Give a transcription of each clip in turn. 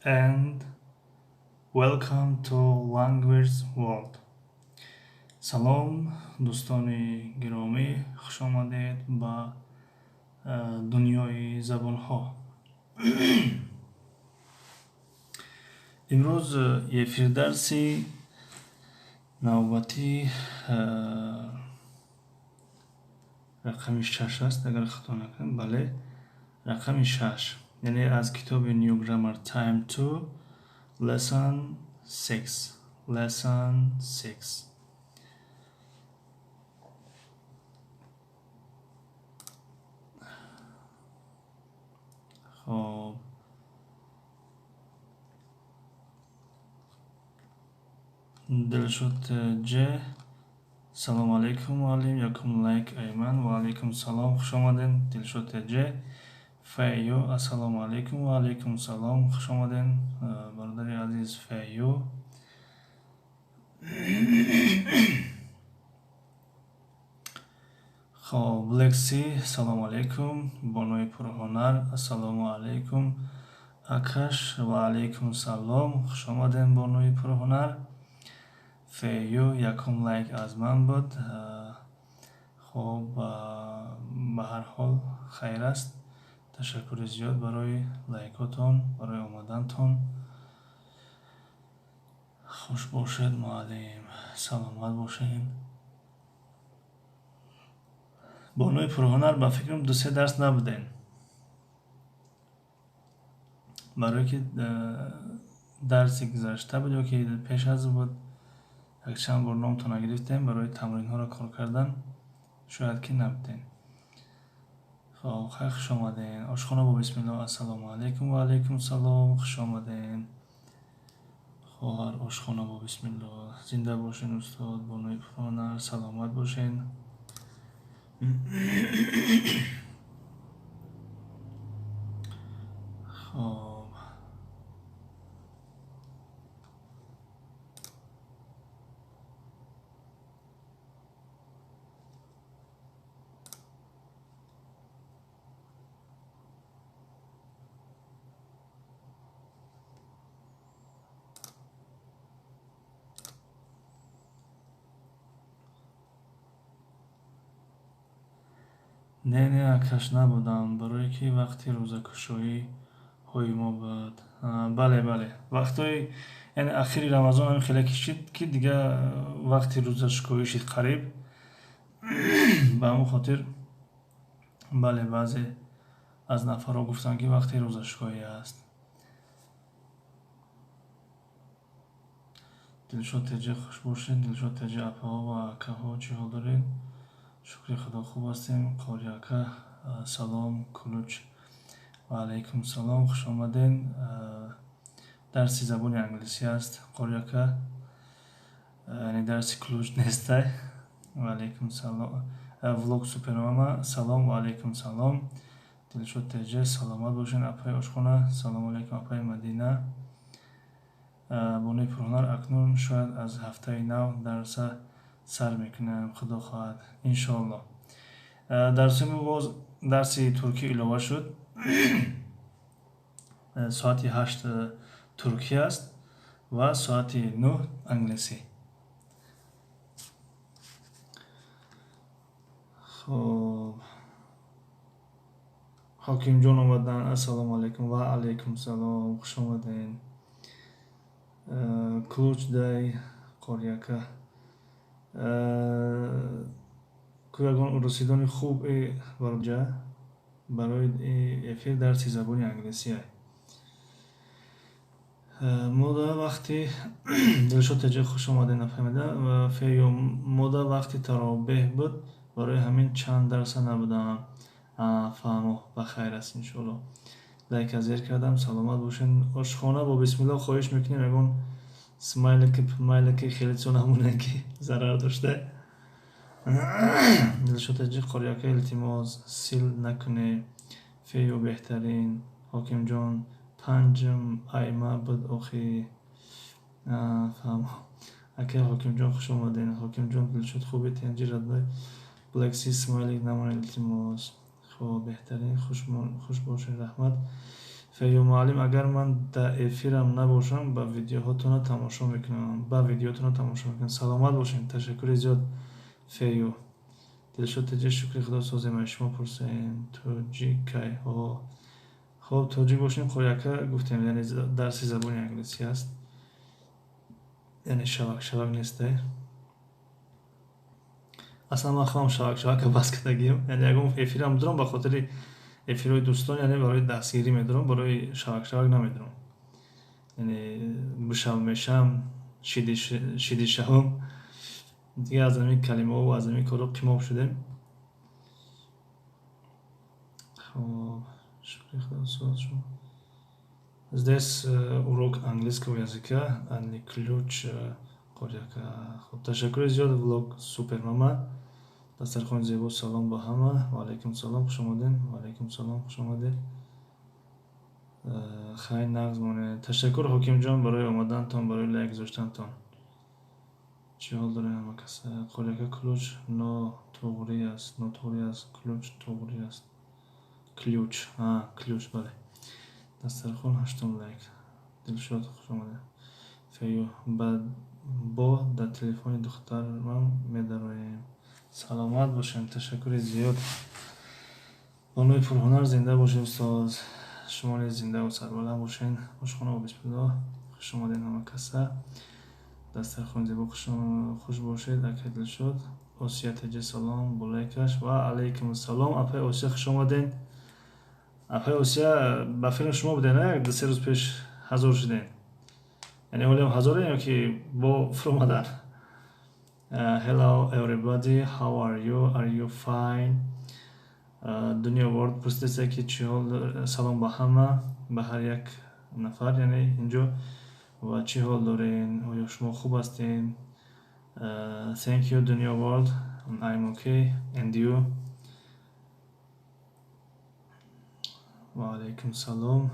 And welcome to Language World. Салом, дӯстони гиромӣ, хуш омадед ба дунёи забонҳо. Имрӯз эфирдарси навбатӣ рақами 6 аст, агар хато накунам, бале, рақами 6, яъне аз китоби New Grammar Time 2, Lesson 6, Lesson 6. Хоб, Дилшод Ҷ, салому алайкум, муаллим, якум лайк айман. Ва алайкум салом, хуш омаден, Дилшод Ҷ. Фаю, ассалому алайкум. Ва алайкум салом, хуш омаден, бародари азиз Фаю. Хоб, Лекси, салому алайкум, бонои пурҳунар, ассалому алайкум. Акаш, ва алайкум салом, хуш омаден, бонои пурҳунар. Фею, якум лайк аз ман буд. Хоб, ба ҳар ҳол хайр аст. Ташаккури зиёд барои лайкотон, барои омадантон. Хуш бошед, муаллим, саломат бошед. Бонои пурҳунар, ба фикрам, 2-се дарс набудем, барое ки дарси гузашта буд ё ки пеш аз буд, якчанд бор номтонро гирифтем барои тамринҳоро кор кардан, шояд ки набудем. Хоб, хайр, хуш омадем. Ошхона бо бисмиллоҳ, ассалому алайкум. Ва алайкум салом, хуш омадем, хоҳар Ошхона бо бисмиллоҳ. Зинда бошен, устод, бонои пурҳунар, саломат бошен. Хоб, не, не, акаш, набудам, барое ки вақти рӯзакушоиҳои мо буд. Бале, бале, вақтҳои, яъне ахири Рамазон ҳамин хеле кишид, ки дига вақти рӯзашукоӣ шид қариб, ба ҳамон хотир, бале, баъзе аз нафарҳо гуфтанд, ки вақти рӯзашукоӣ аст. Дилшод Теҷа, хуш бошед. Дилшод Теҷа, апаҳо ва акаҳо, чӣ ҳол доред? Шукри Худо, хуб ҳастем. Қори ака, салом. Кулуч, ва алайкум салом, хуш омаден. Дарси забони англисӣ аст, қори ака, яъне дарси кулуч нестай. Ва алайкум салом. Влог Супермама, салом. Ва алайкум салом. Дилшод Теҷа, саломат бошен. Апаи Ошхона, салому алайкум. Апаи Мадина, бонои пурҳунар, акнун шояд аз ҳафтаи нав дарса сар мекунем, худо хоҳад, иншоалло. Дарси мо боз дарси туркӣ илова шуд, соати 8 туркӣ аст ва соати 9 англисӣ. Хоб, Ҳокимҷон омаданд, ассалому алайкум. Ва алайкум салом, хуш омаден. Ключ дай, қориака, ку ягон русидони хуб бароҷа барои эфир. Дарси забони англисия мода вақти. Дилшод Теҷа, хуш омадед. Нафаҳмида, феё, мода вақти таробеҳ буд, барои ҳамин чанд дарса набудам. Фаҳмо, ба хайр аст, иншоалло. Лайка зер кардам, саломат бошед. Ошхона бо бисмиллоҳ, хоҳиш мекунем, ягон смайлики пмайлики хеле чо намонем, ки зарар дошта. Дилшод Теҷа, қориака, илтимос, сил накунед. Фею, беҳтарин. Ҳокимҷон, панҷм айма буд охи. Фаҳмо. Акай Ҳокимҷон, хуш омадед. Ҳокимҷон, Дилшод, хуби, тенҷи, родной. Блекси, смайлик намонед, илтимос. Хоб, беҳтарин, хуш бошед, раҳмат. Фею муаллим, агар ман дар эфирам набошам, ба видеоҳотонро тамошо мекунам. Ба видеотонро тамошо мекунам. Саломат бошед. Ташаккури зиёд, Фею. Дилшод Теҷа, шукри Худо созем, аз шумо пурсем. Тоҷикай. Хоб, тоҷик бошем, қорияка гуфтем, яъне дарси забони англисӣ аст. Яъне шавак шавак нестай. Аслан ман худам шавак шавака бас кардагиам. Яъне ягон эфирам дурам ба хотири эфирҳои дӯстон, яъне барои дастгирӣ медорам, барои шавак шавак намедорам. Яъне бишав мешам, шиди шавам. Дигар аз ҳамин калимаҳо ва аз ҳамин корҳо қимоб шудем. Хоб, шукри Худо соз шумо. Здесь урок английского языка, а не ключ қорияка. Хоб, ташаккури зиёд, влог супер мама. Дастархони зебо, салом ба ҳама. Ва алайкум салом, хуш омадед. Ва алайкум салом, хуш омадед. Хайр, нағз монед. Ташаккур, Ҳокимҷон, барои омадантон, барои лайк гузоштантон. Чӣ ҳол дорем ҳама кас? Қорияка ключ нотуғрӣ аст, нотуғрӣ аст, ключ туғрӣ аст. Ключ, ключ, бале. Дастархон ҳаштум лайк. Дилшод, хуш омадед. Фею, бо дар телефони духтарам медароем. Саломат бошем, ташаккури зиёд. Бонуи пурҳунар, зинда бошед, устоз. Шумо низ зиндаву сарбаланд бошед. Ошхона бисмиллоҳ. Хуш омадед ҳама каса. Дастархони зебо, хуш бошед, акай Дилшод. Осия Теҷа, салом, бо лайкаш. Ва алайкум ассалом, апай Осия, хуш омадед. Апай Осия, ба филм шумо будед, на? Як ду-се рӯз пеш ҳазор шудед. Яъне ҳолиам ҳазоред ё ки бо фуромадан? Hello everybody, how are you? Are you fine? Дунё World пурсидеста ки чӣ ҳол, салом ба ҳама, ба ҳар як нафар, яъне инҷо ва чӣ ҳол дорен? Оё шумо хуб ҳастен? Thank you, Дунё World. I'm okay. And you? Ва алайкум салом.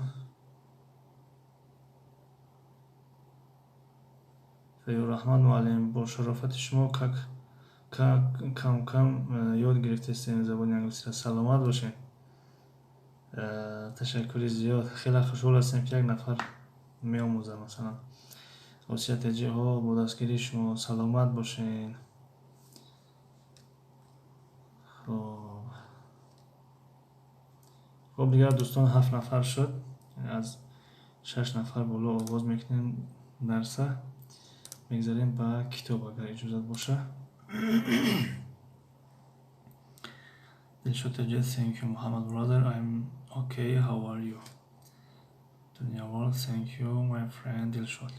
Фею раҳмат, муаллим, бо шарофати шумо кам кам ёд гирифтестем забони англисиро. Саломат бошед. Ташаккури зиёд. Хеле хушҳол ҳастем, ки як нафар меомӯзад, масалан. Осия Теҷиҳо, бо дастгирии шумо, саломат бошед. Хоб. Хоб, дигар дӯстон 7 нафар шуд. Аз 6 нафар боло оғоз мекунем дарса. Мегзарем ба китоб, агар иҷозат боша. Дилшод Теҷа, thank you, Muhammad brother, I'm okay, how are you? Dunya World, thank you, my friend Dilshod.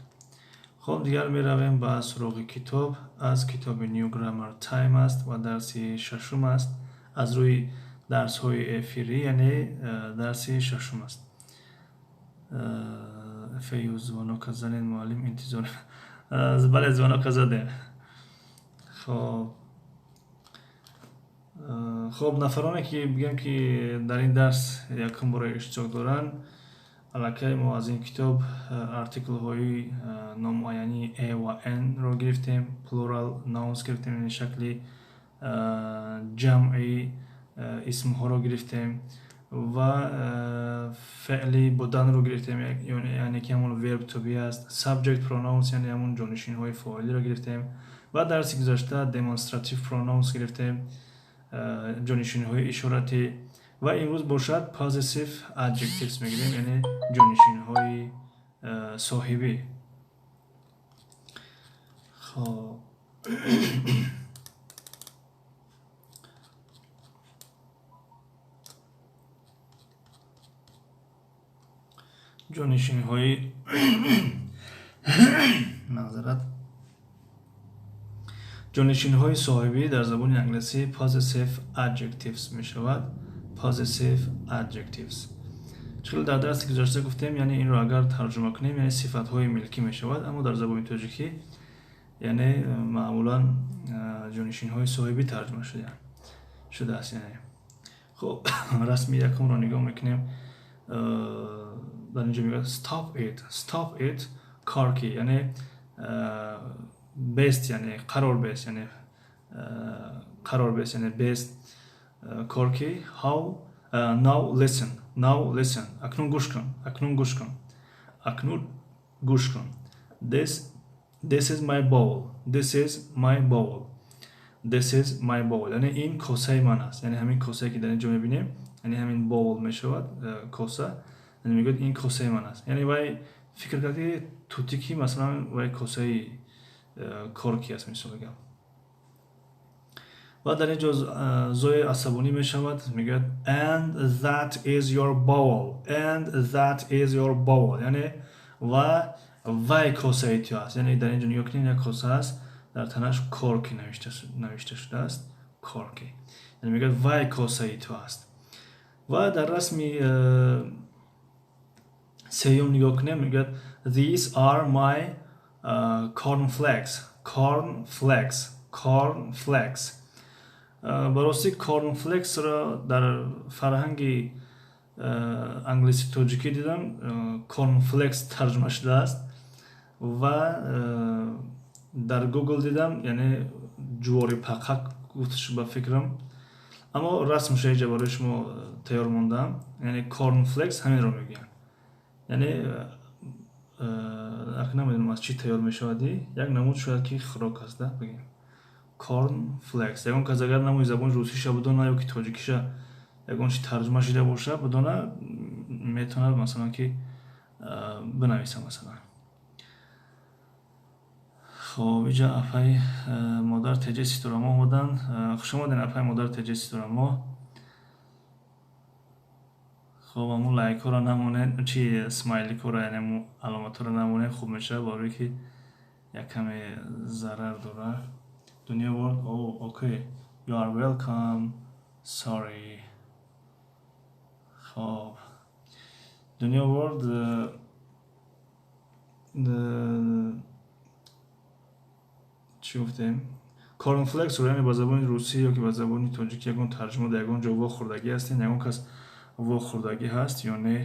Хоб, дигар меравем ба суроғи китоб. Аз китоби New Grammar Time аст ва дарси шашум аст. Аз рӯи дарсҳои эфирӣ, яъне дарси шашум аст. Фею, звонока занед, муаллим, интизор. Бале, звонока задем. Хоб. Хоб, нафароне ки бигем ки дар ин дарс якум бора иштирок доранд, аллакай мо аз ин китоб артиклҳои номуайянии a ва n-ро гирифтем, plural nouns гирифтем, яъне шакли ҷамъи исмҳоро гирифтем ва феъли буданро гирифтем, яъне ки ҳамон verb to be аст, subject pronouns, яъне ҳамон ҷонишинҳои фоилиро гирифтем ва дарси гузашта demonstrative pronouns гирифтем, ҷонишинҳои ишоратӣ, ва имрӯз бошад possessive adjectives мегирем, яъне ҷонишинҳои соҳибӣ. Хоб, ҷонишинҳои, маъзарат, ҷонишинҳои соҳибӣ дар забони англисӣ possessive adjectives мешавад. Possessive adjectives. Чунки дар дарси гузашта гуфтем, яъне инро агар тарҷума кунем, яъне сифатҳои милкӣ мешавад, аммо дар забони тоҷикӣ яъне маъмулан ҷонишинҳои соҳибӣ тарҷума шудааст. Яъне хоб, расми якумро нигоҳ мекунем. Дар инҷо мегӯяд stop it, stop it, Корки, яъне бест, яъне қарор бест, яъне қарор бест, яъне бест, Корки. How now listen, Now listen. Акнун гӯш кун. Акнун гӯш кун. Акнун гӯш кун. This is my bowl. This is my bowl. This is my bowl. Яъне ин косаи ман аст. Яъне ҳамин косае ки дар ин ҷо мебинем, яъне ҳамин bowl мешавад, коса. Яъне мегӯяд ин косаи ман аст. Яъне вай фикр кард ки тутӣ ки масалан вай косаи корки аст, мисоли гап. Ва дар ин ҷо Зоя асабонӣ мешавад, мегӯяд and that is your bowl. And that is your bowl. Яъне ва вай косаи ту аст. Яъне дар ин ҷо нигоҳ кунед, як коса аст, дар танаш корки навишта шудааст, корки. Яъне мегӯяд вай косаи ту аст. Ва дар расми сеюм нигоҳ кунем, мегӯяд these are my cornflakes. Cornflakes. Cornflakes. Ба ростӣ cornflakes-ро дар фарҳанги англиси тоҷикӣ дидам, cornflakes тарҷума шудааст ва дар Google дидам, яъне ҷувори пақак гуфта шуд ба фикрам. Аммо расмша инҷа барои шумо тайёр мондам. Яъне cornflakes ҳаминро мегӯянд. Яъне намедонам аз чӣ тайёр мешавад, як намуд шояд ки хӯрок аст, да бигем. Cornflakes. Ягон кас агар намуди забони русиша бидона ё ки тоҷикиша ягон чи тарҷума шида боша, бидона, метавонад масалан ки бинависа масалан. Хоб, инҷа апаи модар Теҷаи Ситорамо омаданд. Хуш омадед, апаи модар Теҷаи Ситорамо. Хоб, ҳамун лайкҳоро намонед, чи смайликҳоро, яъне ҳамун аломатҳоро намонед, хуб мешавад, барое ки як каме зарар дорад. Dunya World, oh, okay. You are welcome. Sorry. Хоб. Dunya World чӣ гуфтем? Cornflakes-ро яъне ба забони русӣ ё ки ба забони тоҷикӣ ягон тарҷума дар ягон ҷо вохӯрдагӣ ҳастед, ягон кас вохӯрдагӣ ҳаст ё не?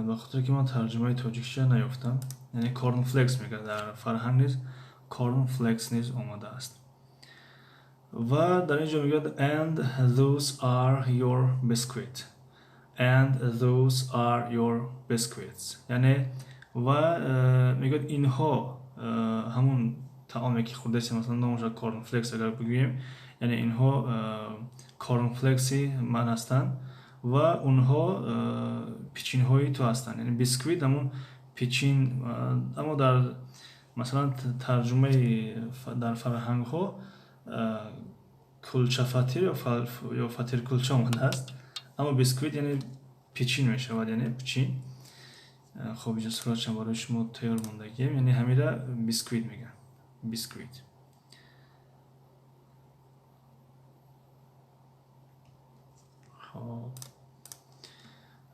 Ба хотире ки ман тарҷумаи тоҷикиша наёфтам. Яъне cornflakes мегӯяд, дар фарҳанг низ cornflakes низ омадааст. Ва дар ин ҷо мегӯяд and those are your biscuit. And those are your biscuits. Яъне ва мегӯяд инҳо ҳамун таоме ки хӯрдаистем, масалан номаша cornflakes агар бигӯем, яъне инҳо cornflakes-и ман ҳастанд ва онҳо печинҳои ту ҳастанд. Яъне бисквит ҳамун печин, аммо дар масалан тарҷумаи дар фарҳангҳо кулча фатир ё фатир кулча омадааст, аммо бисквит яъне печин мешавад, яъне печин. Хоб, инҷа суратшам барои шумо тайёр мондагием, яъне ҳамира бисквит мегӯянд, бисквит. Хоб,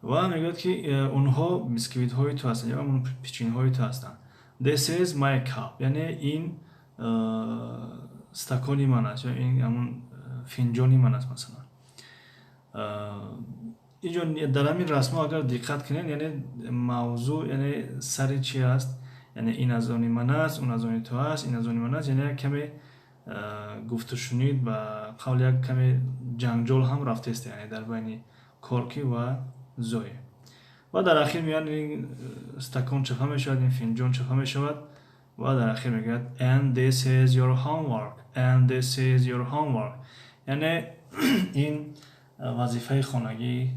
ва мегӯяд ки онҳо бисквитҳои ту ҳастанд ё ҳамун печинҳои ту ҳастанд. This is my cup, яъне ин стакони ман аст ё ин ҳамун финҷони ман аст масалан. Инҷо дар ҳамин расмҳо агар диққат кунед, яъне мавзӯъ яъне сари чи аст, яъне ин аз они ман аст, он аз они ту аст, ин аз они ман аст, яъне як каме гуфтушунид, ба қавли як каме ҷанҷол ҳам рафтааст, яъне дар байни Корки ва Зоя. Ва дар ахир меояд ин стакон чапа мешавад, ин финҷон чапа мешавад ва дар ахир мегӯяд and this is your homework, and this is your homework, яъне ин вазифаи хонагии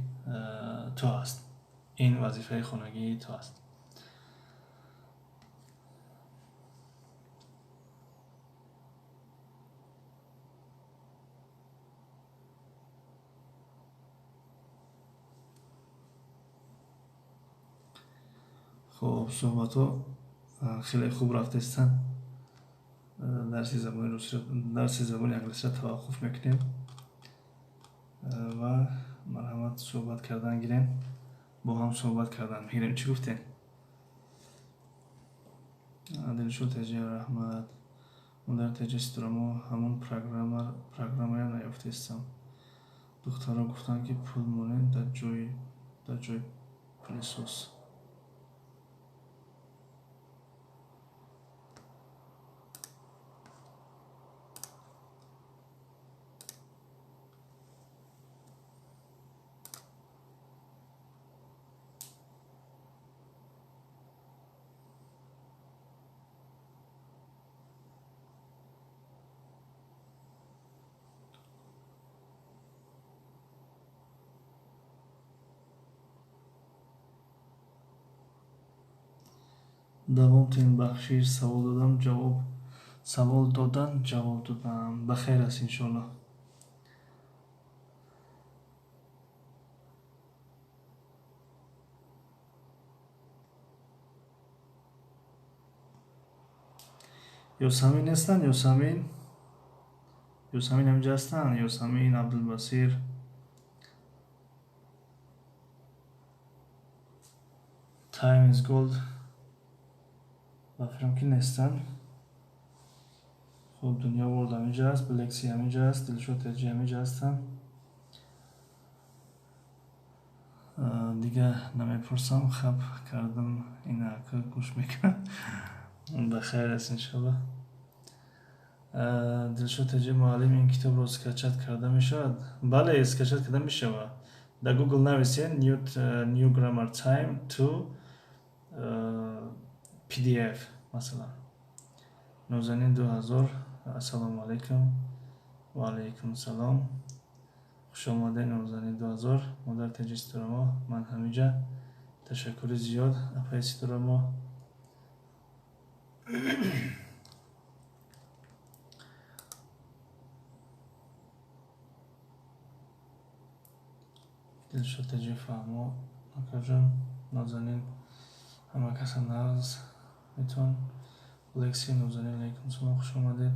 ту аст, ин вазифаи хонагии ту аст. Хоб, суҳбатҳо хеле хуб рафтаистанд. Дарси забони русиро, дарси забони англисиро таваққуф мекунем ва марҳамат суҳбат кардан гирем, бо ҳам суҳбат кардан мегирем. Чӣ гуфтем? Дилшод Теҷа, раҳмат. Модар Теҷа Ситорамо, ҳамон программаям наёфтаистам. Духтаро гуфтанд ки пул монем дар ҷои пылесос. Давом тин, бахшиш, савол додам, ҷавоб, савол додан, ҷавоб додам. Ба хайр аст, иншоаллоҳ. Ёсамин нестанд? Ёсамин, Ёсамин ҳаминҷа ҳастанд? Ёсамин, Абдулбасир. Time is gold. Ба фикрам, ки нестанд. Хуб, Дунё Ворлд ҳаминҷа аст, Блекси ҳаминҷа аст, Дилшод Теҷи ҳаминҷа ҳастанд. Дига намепурсам, хаб кардам, ина гӯш мекунам. Ба хайр аст, иншоаллоҳ. Дилшод Теҷи, муаллим, ин китобро скачать карда мешавад? Бале, скачать карда мешавад. Дар Google нависен New Grammar Time to PDF, масалан. Нозанин 2000, ассалому алайкум. Ва алайкум салом, хушомадед, Нозанин 2000. Модар Теҷи, Ситорамо, ман ҳаминҷа. Ташаккури зиёд, апаи Ситорамо. Дилшод Теҷи, фаҳмо, акаҷон. Нозанин, ҳама каса нағз метон. Лекси, Нозанин, алайкум салом, хуш омадед.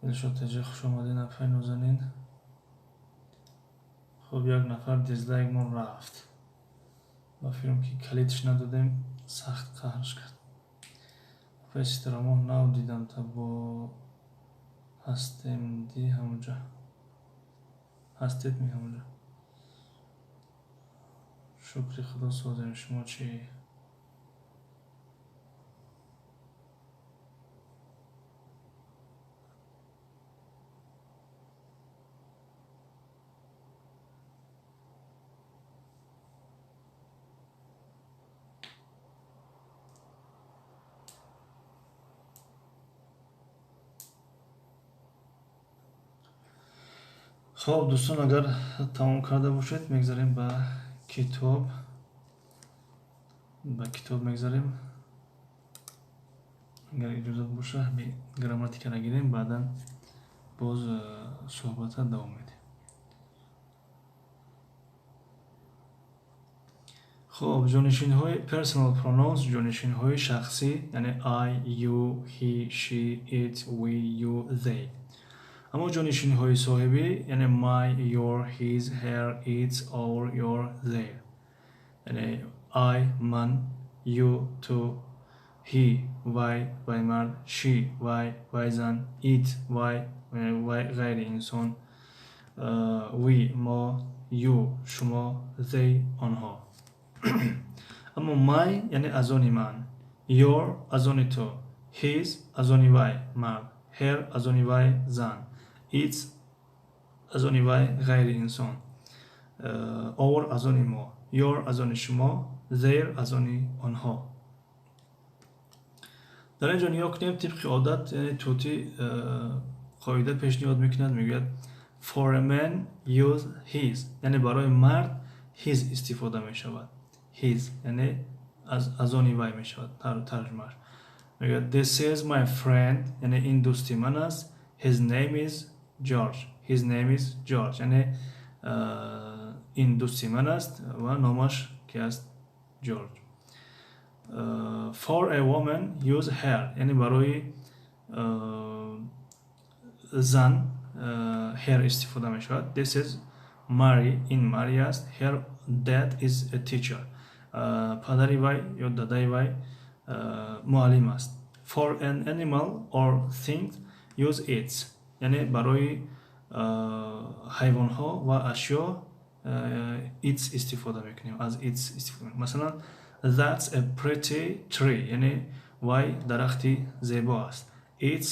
Дилшод Теҷи, хуш омадед, апаи Нозанин. Хуб, як нафар дизлайк мон рафт. Ба фикрам, ки калидш надодем, сахт қаҳрш кард. Апаи Ситорамо, нав дидам, та бо ҳастемди ҳамонҷа? Ҳастед ми ҳамонҷа? Шукри Худо, созем, шумо чӣ? Хоб, дӯстон, агар тамом карда бошед, мегзарем ба китоб, ба китоб мегзарем. Агар иҷозат боша, ҳами грамматикаро гирем, баъдан боз суҳбата давом медиҳем. Хоб, ҷонишинҳои personal pronouns, ҷонишинҳои шахсӣ, яъне I, you, he, she, it, we, you, they. Аммо ҷонишинҳои соҳибӣ, яъне my, your, his, her, its, our, your, their. Яъне I ман, you ту, he вай, вай мард, she вай, вай зан, it вай, вай ғайри инсон, we мо, you шумо, they онҳо. Аммо my яъне аз они ман, your аз они ту, his аз они вай мард, her аз они вай зан, its аз они вай ғайри инсон, our аз они мо, your аз они шумо, their аз они онҳо. Дар ин ҷо нигоҳ кунем, тибқи одат, яъне тӯтӣ қоида пешниҳод мекунад, мегӯяд: for a man use his, яъне барои мард his истифода мешавад. His яъне аз они вай мешавад тарҷумааш. Мегӯяд: this is my friend, яъне ин дӯсти ман аст. His name is George. His name is George, яъне ин дӯсти ман аст ва номаш ки аст? Ҷорҷ. For a woman use her, яъне барои зан her истифода мешавад. This is Mary, ин Mary аст. Her dad is a teacher, падари вай ё дадаи вай муаллим аст. For an animal or thing use its, яъне барои ҳайвонҳо ва ашё its истифода мекунем, аз its истифода мекунем. Масалан, that's a pretty tree, яъне вай дарахти зебо аст. Its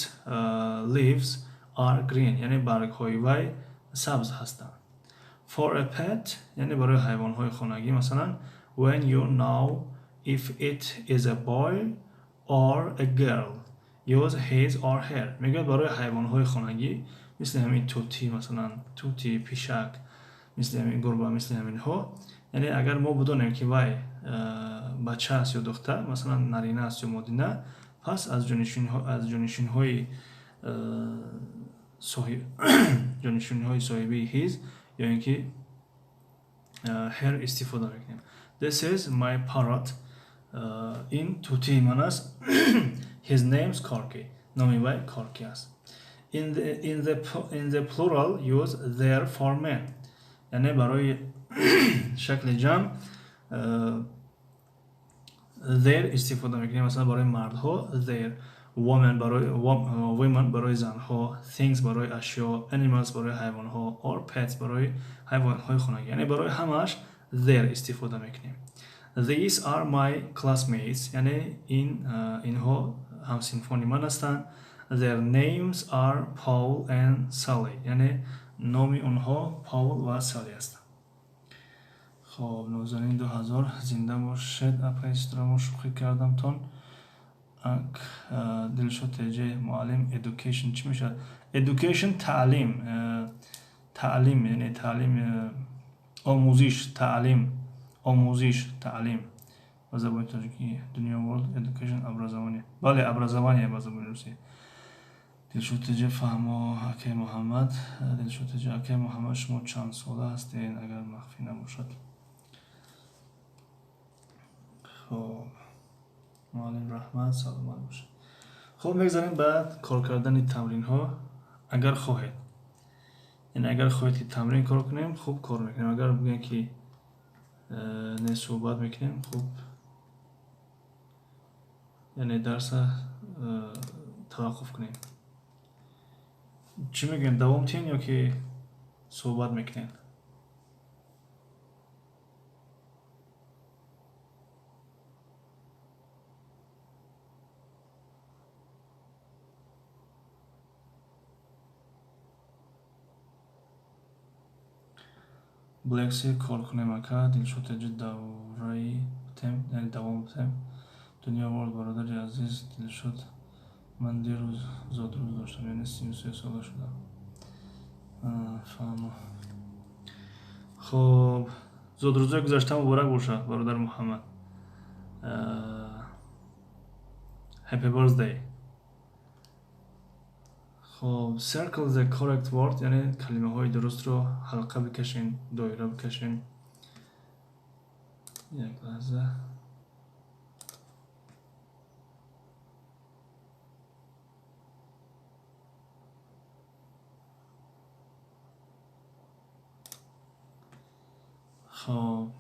leaves are green, яъне баргҳои вай сабз ҳастанд. For a pet, яъне барои ҳайвонҳои хонагӣ, масалан, when you know if it is a boy or a girl use his or her. Мегӯяд, барои ҳайвонҳои хонагӣ, мисли ҳамин тӯтӣ, масалан, тӯтӣ, пишак, Мисли ҳамин гурба, мисли ҳаминҳо. Яъне агар мо бидонем, ки вай бача аст ё духтар, масалан, нарина аст ё модина, пас аз ҷонишинҳои соҳибии his ё ин ки her истифода мекунем. This is my parrot. Ин тутии ман аст. His name's Corky. Номи вай Корки аст. In the plural, use their for men. Яъне барои шакли ҷамъ their истифода мекунем. Масалан, барои мардҳо their, women барои занҳо, things барои ашё, animals барои ҳайвонҳо, or pets барои ҳайвонҳои хонагӣ. Яъне барои ҳамааш their истифода мекунем. These are my classmates. Яъне инҳо ҳамсинфони ман ҳастанд. Their names are Paul and Sally. Яъне номи онҳо Paul ва Sally ҳастанд. Хоб, Нозанин 2000, зинда бошед, апаи Ситорамо, шӯхӣ кардамтон. Ак Дилшод Теҷе, муаллим, education чӣ мешавад? Education таълим, таълим, яъне таълим, омӯзиш, таълим, омӯзиш, таълим ба забони тоҷикӣ. Дунё World, education образование. Бале, образование ба забони русӣ. Дилшод Теҷе, фаҳмо, акай Муҳаммад. Дилшод Теҷе, акай Муҳаммад, шумо чанд сола ҳастед, агар махфӣ набошад? Хоб, муаллим, раҳмат, саломат бошед. Хоб, мегзарем ба кор кардани тамринҳо, агар хоҳед. Яъне агар хоҳед, ки тамрин кор кунем, хуб, кор мекунем. Агар бигӯем, ки не, суҳбат мекунем, хуб, яъне дарса таваққуф кунем. Чӣ мегӯем, давом тиҳем ё ки суҳбат мекунем? Блекси, кор кунем, ака. Дилшод Теҷи, давраи бутем, яъне давом бутем. Дунё Ворд, бародари азиз Дилшод, ман дирӯз зодрӯз доштам, яъне 33 сола шудам. Фаҳмо. Хоб, зодрӯзои гузашта муборак бошад, бародар Муҳаммад. Happy birthday. Хоб, circle the correct word, яъне калимаҳои дурустро ҳалқа бикашен, доира бикашен. Як лаҳза. Хоб,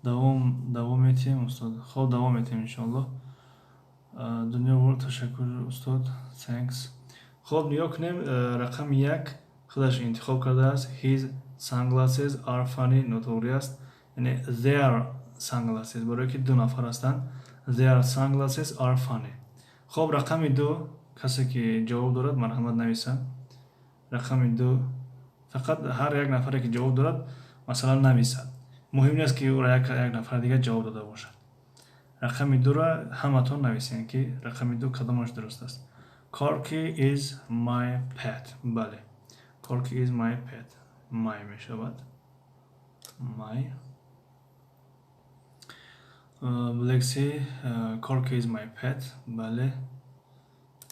давом метиҳем, устод? Хоб, давом метиҳем, иншоаллоҳ. Дунё Ворд, ташаккур, устод, thanks. Хоб, нигоҳ кунем, рақами 1 худаш интихоб кардааст. His sunglasses are funny нотоғрӣ аст. Яъне their sunglasses, барое ки ду нафар ҳастанд. Their sunglasses are funny. Хоб, рақами 2, касе ки ҷавоб дорад, марҳамат, нависад. Рақами 2, фақат ҳар як нафаре ки ҷавоб дорад, масалан, нависад. Муҳим нест, ки ӯро як нафар дигар ҷавоб дода бошад. Рақами 2-ро ҳаматон нависем, ки рақами 2 кадомаш дуруст аст. Corky is my pet. Бале, Corky is my pet. My мешавад. My. Lexi, Corky is my pet. Бале,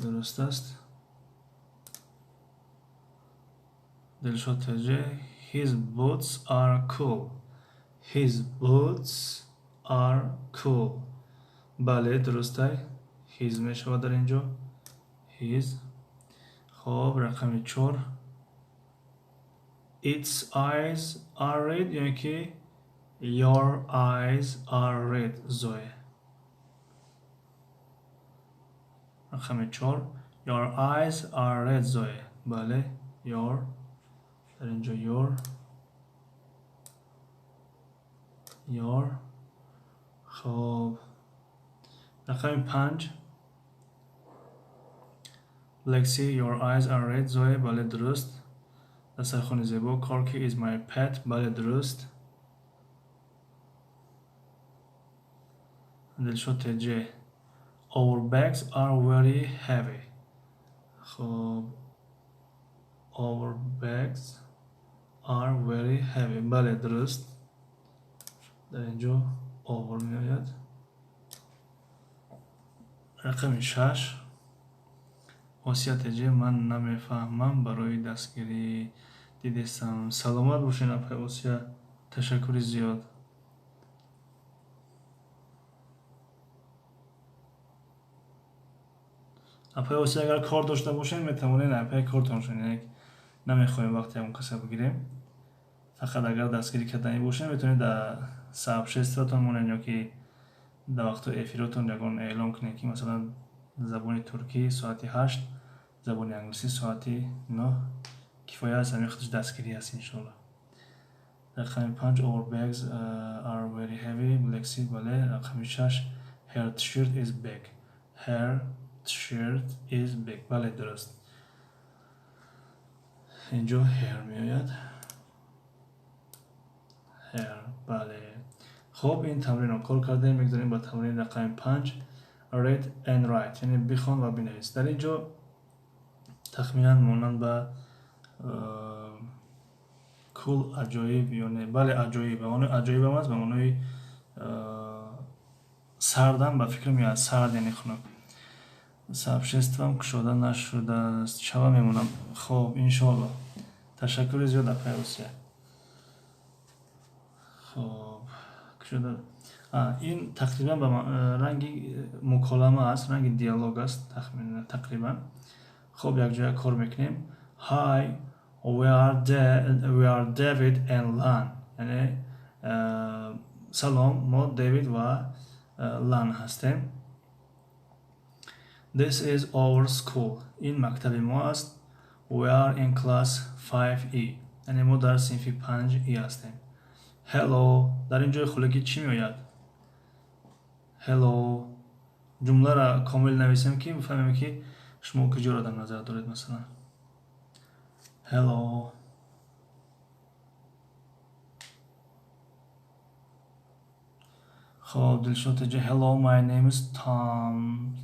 дуруст аст. Дилшод Теҷе, his boots are cool. His boots are cool. Бале, дурустай. His мешавад дар инҷо. His. Хоб, рақами 4. Its eyes are red ё ки your eyes are red, Zoe? Рақами 4. Your eyes are red, Zoe. Бале, your, дар инҷо your, your. Хоб, рақами 5. Lexi, your eyes are red, Zoe. Бале, дуруст. Дастархони зебо. Corky is my pet. Бале, дуруст. Дилшод Теҷе, our bags are very heavy. Хоб, our bags are very heavy. Бале, дуруст. Дар ин ҷо our меояд. Рақами 6. Осия ТЖ, ман намефаҳмам, барои дастгирӣ дидестам. Саломат бошед, апай Осия, ташаккури зиёд. Апай Осия, агар кор дошта бошед, метавонед апай кортон шавед, яъне намехоҳем вақти ягон каса бигирем. Фақат агар дастгирӣ карданӣ бошед, метавонед дар сообществотон монед ё ки дар вақтҳои эфиротон ягон эълон кунед, ки масалан забони туркӣ соати 8, забони англисӣ соати 9. Кифоя аст, ҳамин худаш дастгирӣ аст, иншоалло. Рақами 5, our bags are very heavy. Black Sea, бале. Рақами 6, her t-shirt is big. Her t-shirt is big. Бале, дуруст. Инҷо her меояд. Her, бале. Хоб, ин тамринро кор кардем, мегузарем ба тамрини рақами 5, read and write, яъне бихон ва бинавис. Дар ин ҷо тахминан монанд ба cool, аҷоиб ё не? Бале, аҷоиб. Ба маънои аҷоибам аст, ба маънои сардам ба фикр меояд, сард яъне хунук. Сообществам кушода нашудааст, шава мемонам. Хоб, иншоалло. Ташаккури зиёд, апай Осия. Хоб, кушода, ин тақрибан ба ранги муколама аст, ранги диалог аст тақрибан. Хоб, якҷоя кор мекунем. Hi, we are David and Lan, яъне салом, мо Дэвид ва Лан ҳастем. This is our school. Ин мактаби мо аст. We are in class 5E. Яъне мо дар синфи 5E ҳастем. Hello. Дар ин ҷои холигӣ чӣ меояд? Hello. Ҷумларо комил нависем, ки бифаҳмем, ки шумо куҷоро дар назар доред, масалан. Hello. Хоб, Дилшод ТЖ, hello, my name is Tom.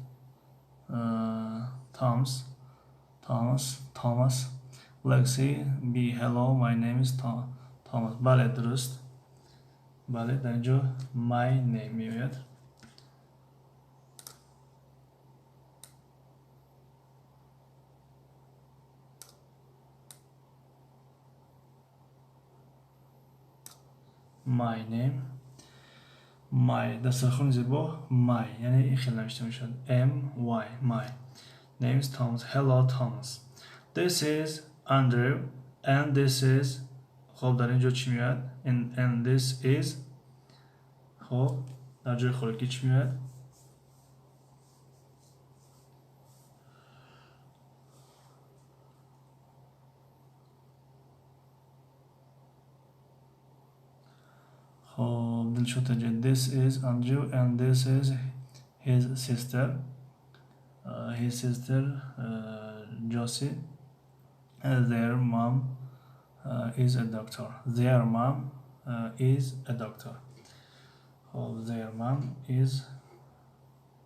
Thomas. Thomas. Thomas. Lexi B. Hello, my name is Tom. Thomas. Бале, дуруст. Бале, дар инҷо my name меояд. My name. My, дастархони зебо, my, яъне ин хел навишта мешавад. M Y, my. Name is Thomas. Hello, Thomas. This is Andrew and this is. Хоб, дар ин ҷо чӣ меояд? And this is. Хоб, дар ҷои холигӣ чӣ меояд? Хоб, Дилшод ТЖ, this is Andrew and this is his sister. His sister Josie. Their mom is a doctor. Their mom is a doctor. Хоб, their mom is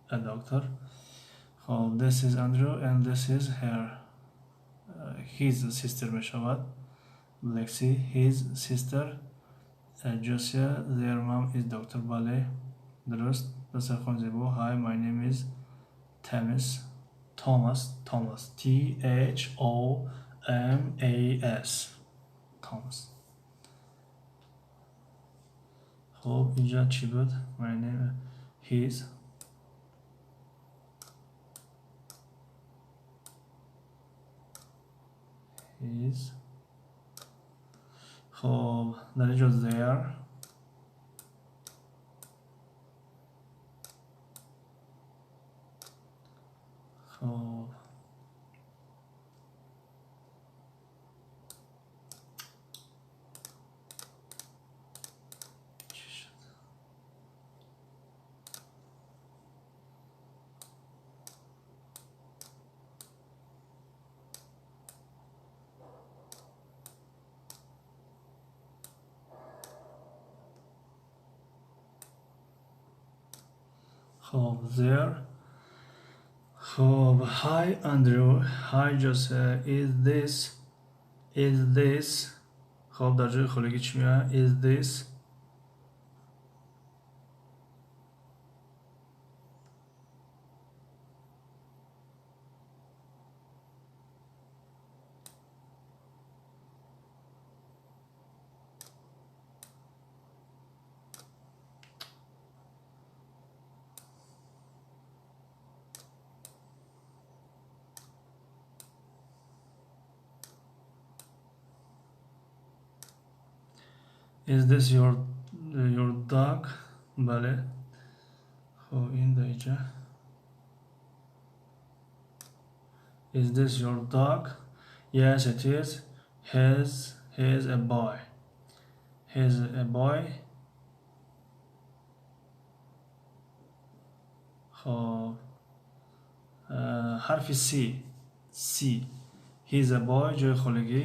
a doctor. Хоб, this is Andrew and this is her his sister мешавад. Lexi, his sister Josia, their mom is doctor. Бале, дуруст. Дастархон зебо. Hi, my name is Thomas. Thomas, Thomas. T H O M A S. Thomas. Хоб, инҷа чӣ буд? My name, his. Хоб, дар инҷо their. Хоб, чӣ шуд? Хоб, their. Хоб, hi Andrew, hi Jose, is this. Хоб, дар ҷои холигӣ чӣ меояд? Is this Is this your dog? Бале. Хоб, ин дар инҷа. Is this your dog? Yes, it is. He's a boy. He's a boy. Хоб, ҳарфи C. C. He's a boy, ҷои холигӣ.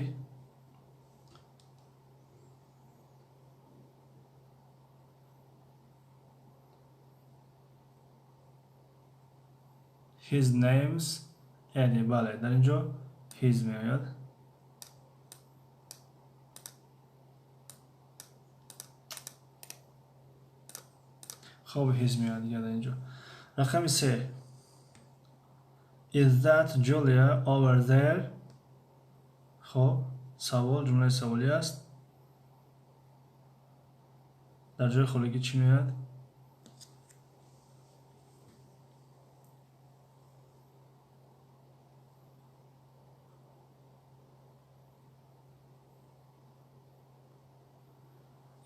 His name's Eddie. Бале, дар ин ҷо his меояд. Хоб, his меояд дигар дар ин ҷо. Рақами се. Is that Julia over there? Хоб, савол, ҷумлаи саволӣ аст. Дар ҷои холигӣ чӣ меояд?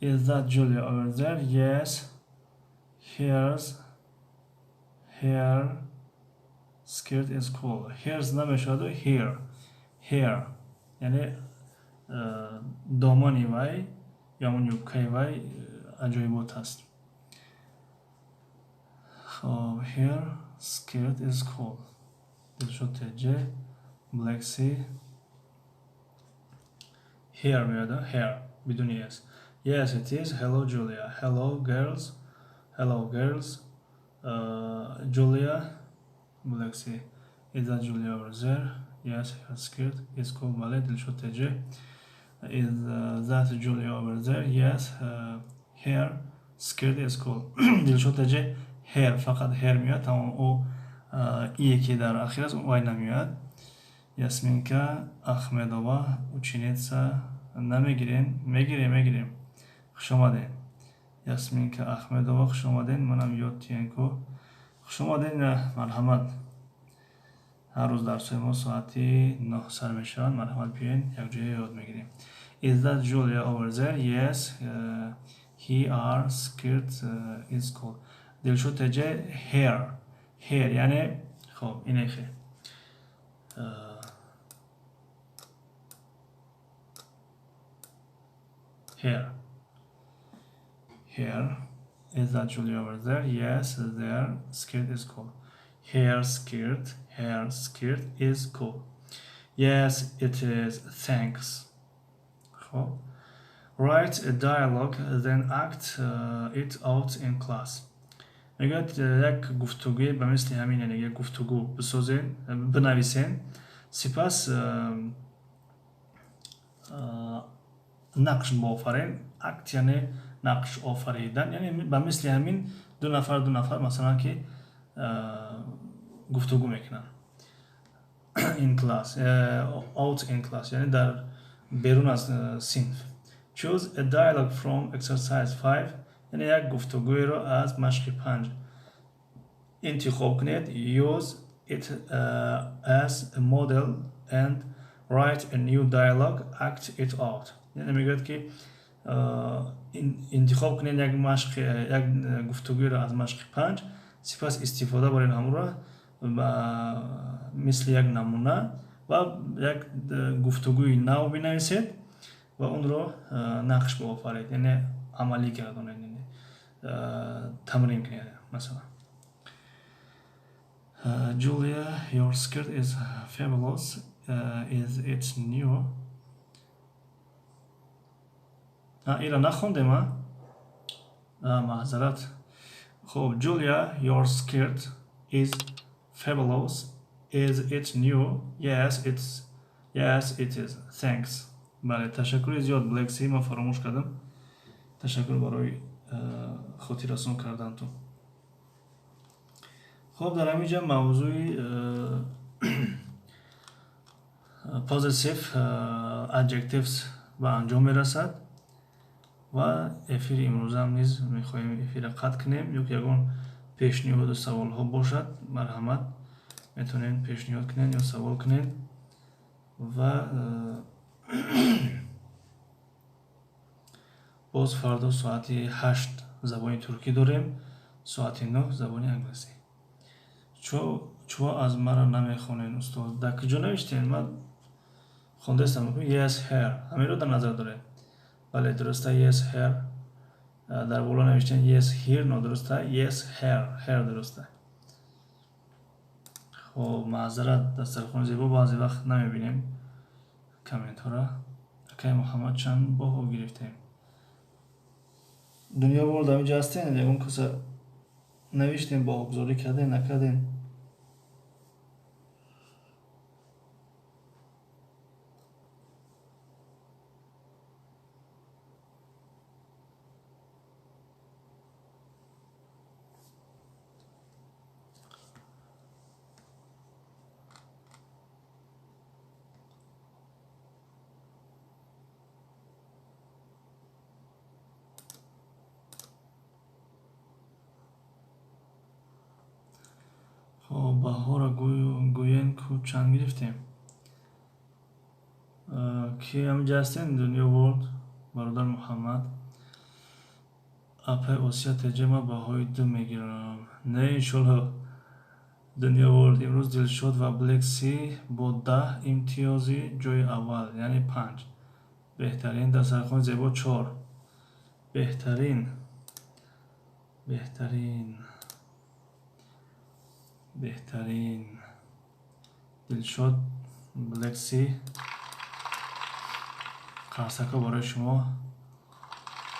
Is that Julia over there? Yes. Here's her skirt is cool. Here's намешавад, here. Here. Яъне домани вай ё ҳамон юбкаи вай аҷоибот аст. Хоб, her skirt is cool. Дилшод TJ, Black Sea. Here меояд, here бидуни s. Yes, it is. Hello, Julia. Hello, girls. Hello, girls. Julia. Black Sea. Is that Julia over there? Yes, her skirt is cool. Бале, Дилшод TJ. Is that Julia over there? Yes, her skirt is cool. Дилшод TJ, her, фақат her меояд, тамом, ӯ ие ки дар ахир аст, вай намеояд. Ясминка Ахмедова, ученица. Намегирем, мегирем, мегирем. Хуш омадед. Ясминка Ахмедова, хуш омадед. Манам Ёд Тиенко. Хуш омадед, марҳамат. Ҳар рӯз дарсҳои мо соати 9 сар мешаванд. Марҳамат, биёед, якҷоя ёд мегирем. Is that Julia over there? Yes, he are skirt is cool. Дилшод TJ, her. Her, яъне хоб, инехе. Here. Here. Is that Julia over there? Yes, their skirt is cool. Her skirt, her skirt is cool. Yes, it is. Thanks. خب. Write a dialogue, then act it out in class. мегӯяд, як гуфтугӯе ба мисли ҳамин, яъне як гуфтугӯ бисозен, бинависен, сипас нақш боофарен. Act яъне нақш офаридан, яъне ба мисли ҳамин ду нафар, ду нафар масалан, ки гуфтугӯ мекунанд. In class, out in class, яъне дар берун аз синф. Choose a dialogue from exercise 5, яъне як гуфтугӯеро аз машқи 5 интихоб кунед. Use it as a model and write a new dialogue, act it out. Яъне мегӯяд, ки интихоб кунед як машқ, як гуфтугӯеро аз машқи 5, сипас истифода баред ҳамонро ба мисли як намуна ва як гуфтугӯи нав бинависед ва онро нақш боофаред, яъне амалӣ гардонед, яъне тамрин кунед. Масалан, Julia, your skirt is fabulous. Is it new? Ира нахондем, а? Маъзарат. Хоб, Julia, your skirt is fabulous. Is it new? Yes, it is. Thanks. Бале, ташаккури зиёд, Black Sea, ман фаромӯш кардам. Ташаккур барои хотиррасон кардантон. Хуб, дар ҳамин ҷа мавзӯи possessive adjectives ба анҷом мерасад ва эфири имрӯзам низ мехоҳем эфирро қатъ кунем. Ё ки ягон пешниҳоду саволҳо бошад, марҳамат, метавонед пешниҳод кунед ё савол кунед ва боз фардо соати 8 забони туркӣ дорем, соати 9 забони англисӣ. Чо аз маро намехонед, устод? Дар куҷо навиштем? Ман хондаистам. Yes, here. Ҳаминро дар назар доред? Бале, дуруста, yes, here. Дар боло навиштем yes, here, нодуруста. Yes, here, here дуруста. Хоб, маъзарат, дастархони зебо, баъзе вақт намебинем комментҳоро. Акай Муҳаммад, чанд баҳо гирифтем? Дунё Ворд, ҳаминҷа ҳастен? Ягон каса навиштем, баҳогузорӣ кардем, накардем? Хоб, баҳоро гӯен ку чанд гирифтем? Ки ҳаминҷа ҳастен? Дунё Ворд, бародар Муҳаммад, апай Осия Теҷа, ман баҳои 2 мегирам. Не, иншолло. Дунё Ворд, имрӯз Дилшод ва Black Sea бо 10 имтиёзи ҷои аввал, яъне 5. Беҳтарин. Дастархони зебо 4. Беҳтарин, беҳтарин, беҳтарин. Дилшод, Black Sea, қарсакҳо барои шумо.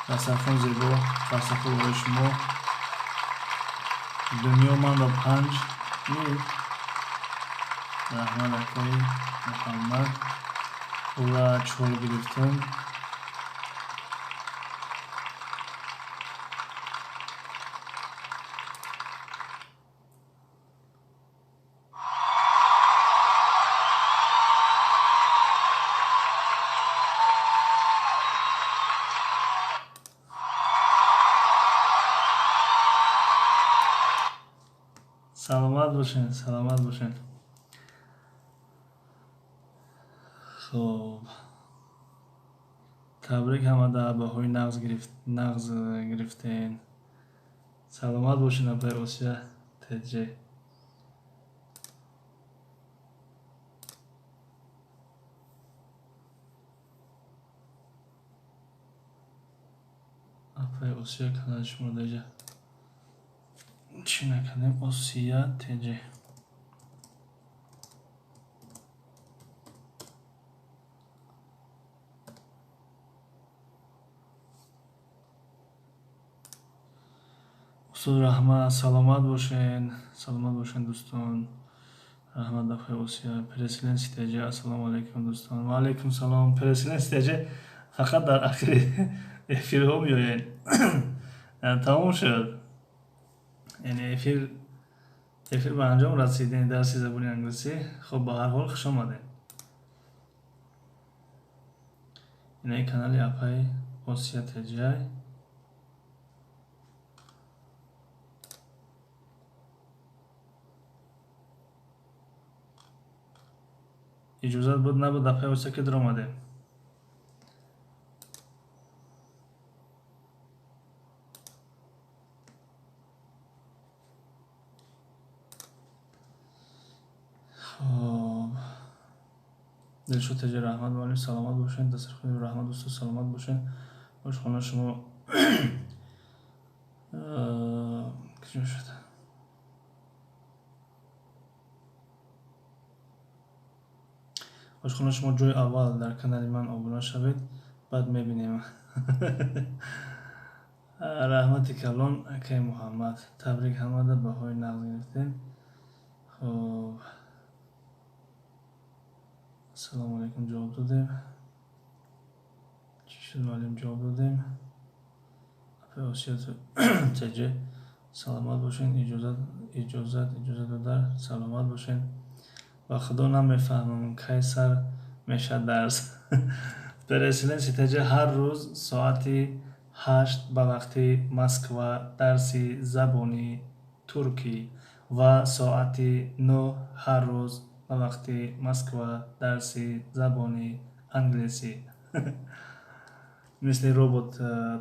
Дастархони зебо, қарсакҳо барои шумо. Дунё, ман ба 5. Раҳмат, акаи Муҳаммад. Ура, 4 гирифтем. Саломат бошед, саломат бошед. Хуб, табрик, ҳамада баҳои нағз гирифтен. Саломат бошед, апай Осия Тж. Апай Осия, канали шумо даҷа чӣ накардем? Осия Тж. Устод, раҳмат, саломат бошед, саломат бошед, дӯстон. Раҳмат, апай Осия. Переселенси Тж, ассалому алайкум, дӯстон. Ва алайкум салом. Переселенси Тж, фақат дар ахири эфирҳо меояд. Тамом шуд, яъне эфир ба анҷом расид, яъне дарси забони англисӣ. Хуб, ба ҳар ҳол хуш омадед. Инаи канали апай Осия Тж. Иҷозат буд, набуд, апай Осия, ки даромадем? Хоб, Дилшод Теҷа, раҳмат, муаллим, саломат бошед. Дастархони, раҳмат, устод, саломат бошед. Ошхона шумо куҷо шуд? Ошхона шумо ҷои аввал, дар канали ман обуна шавед, баъд мебинем. Раҳмати калон, акай Муҳаммад. Табрик, ҳамада баҳои нағз гирифтем. Хоб, ассалому алайкум, ҷавоб додем. Чӣ шуд, муаллим, ҷавоб додем. Апаи Осиё ТЖ, саломат бошед. Иҷозат, иҷозат, иҷозат додар, саломат бошед. Ба худо, намефаҳмам, кай сар мешавад дарс. Переселенси ТЖ, ҳар рӯз соати 8 ба вақти Москва дарси забони туркӣ ва соати 9 ҳар рӯз ба вақти Москва дарси забони англисӣ. Мисли робот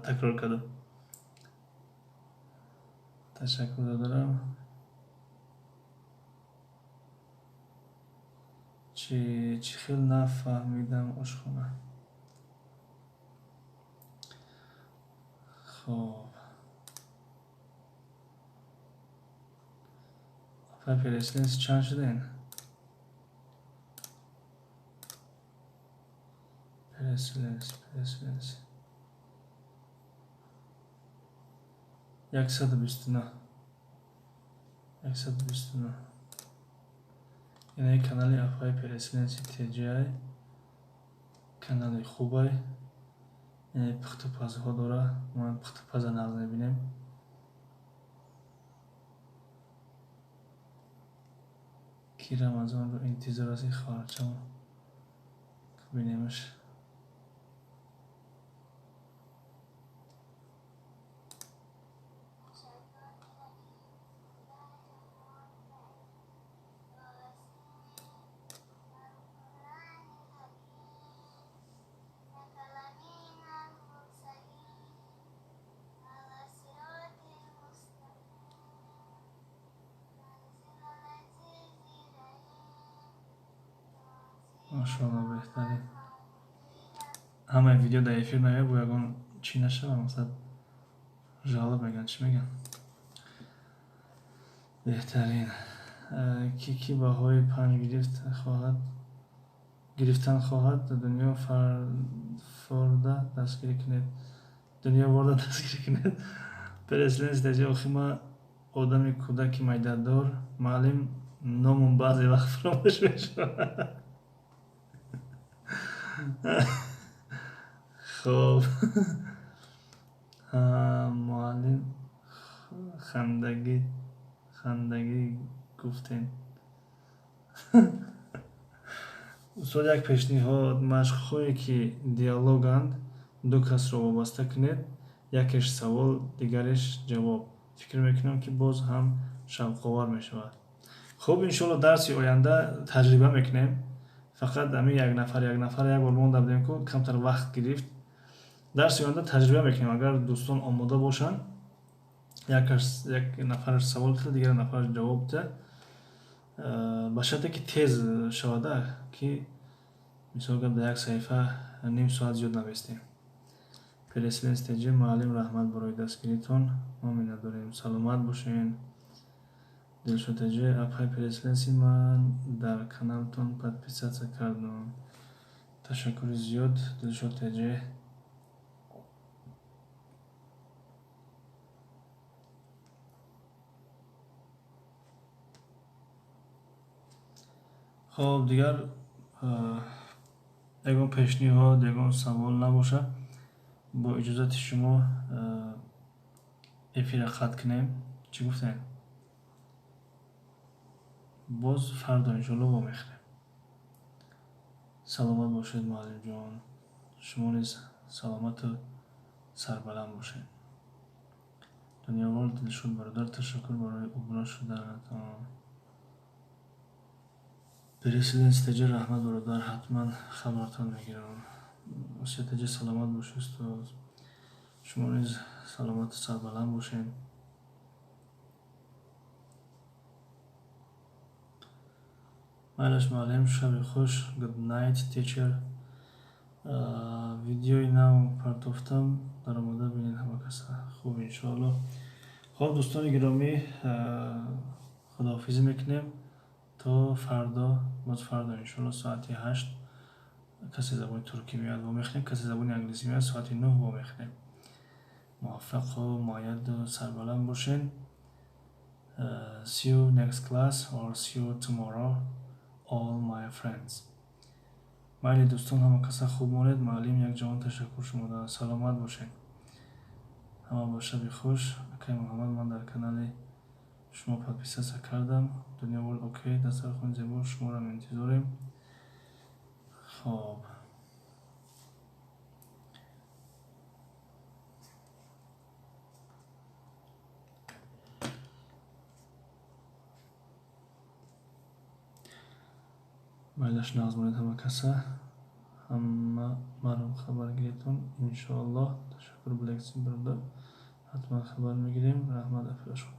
такрор кардам. Ташаккур додарам. Чӣ хел нафаҳмидам, ошхона. Хоб, апай переселенс, чанд шудем? Переселенс, переселенс, 129, 129. Инаи канали апаи переселенси тҷай, канали хубай, инаи пухтупазҳо дора. Мо пухтупаза нағз мебинем. Ки Рамазонро интизор аст, хоҳарчамо, бинемаш. Машоалло, беҳтарин. Ҳамаи видео дар эфир наояд, бо ягон чӣ нашава, масалан, жалоб мегӯянд, чӣ мегӯянд. Беҳтарин. Ки баҳои 5 гирифт хоҳад, гирифтан хоҳад, дунё форда дастгирӣ кунед, дунё ворда дастгирӣ кунед. Переселенс даҷа, охи ма одами кӯдаки майдадор, муаллим, номум баъзе вақт фаромӯш мешавад. Хоб, муаллим, хандагӣ хандагӣ гуфтем. Устод, як пешниҳод: машқҳое ки диалоганд, ду касро вобаста кунед, якеш савол, дигареш ҷавоб. Фикр мекунам, ки боз ҳам шавқовар мешавад. Хуб, иншоалло, дарси оянда таҷриба мекунем. Фақат ами як нафар, як нафар як бор монда будем ку, камтар вақт гирифт. Дарси оянда таҷриба мекунем, агар дӯстон омода бошанд, як нафараш савол диҳад, дигар нафараш ҷавоб диҳад, ба шарте ки тез шавада, ки мисол гап, дар як саҳифа ним соат зиёд навистем. Переселенс ТЖ, муаллим, раҳмат барои дастгиритон, мо миннатдорем, саломат бошен. Дилшод ТЖ, апай переселенси, ман дар каналтон подписаться кардам. Ташаккури зиёд, Дилшод ТЖ. Хоб, дигар ягон пешниҳод, ягон савол набошад, бо иҷозати шумо эфира қатъ кунем. Чӣ гуфтем? Боз фардо, иншоалло, вомехӯрем. Саломат бошед, муаллимҷон. Шумо низ саломату сарбаланд бошед. Дунёвор, Дилшод бародар, ташаккур барои обуна шуданатон. Переселенс ТЖ, раҳмат, бародар, ҳатман хабартон мегирам. Осия ТЖ, саломат бошед, устод. Шумо низ саломату сарбаланд бошед. Майлаш, муаллим, шаби хуш. Good night, teacher. Видеои нав партофтам, даромада бинед ҳама каса. Хуб, иншоалло. Хоб, дӯстони гиромӣ, худоҳофизӣ мекунем то фардо. Боз фардо, иншоалло, соати 8 касе забони туркӣ меояд, вомехӯрем, касе забони англисӣ меояд, соати 9 вомехӯрем. Муваффақу муайяду сарбаланд бошед. See you next class or see you tomorrow, all my friends. Майли, дӯстон, ҳама каса хуб монед. Муаллим, як ҷаҳон ташаккур шумода, саломат бошед. Ҳама ба шаби хуш. Акай Муҳаммад, ман дар канали шумо подписаться кардам. Дунё Ворлд, окей, дастархони зебо, шуморо интизорем. Хоб, майлаш, нағз монед ҳама каса. Ҳама маро хабар гиритон, иншоаллоҳ. Ташаккур, Блекси бародар, ҳатман хабар мегирем. Раҳмат, афилаш хуб.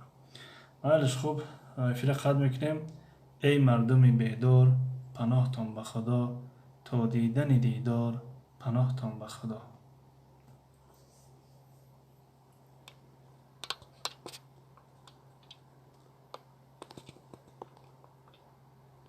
Майлаш, хуб, эфира қатъ мекунем. Эй мардуми бедор, паноҳтон ба Худо, то дидани дидор, паноҳтон ба Худо.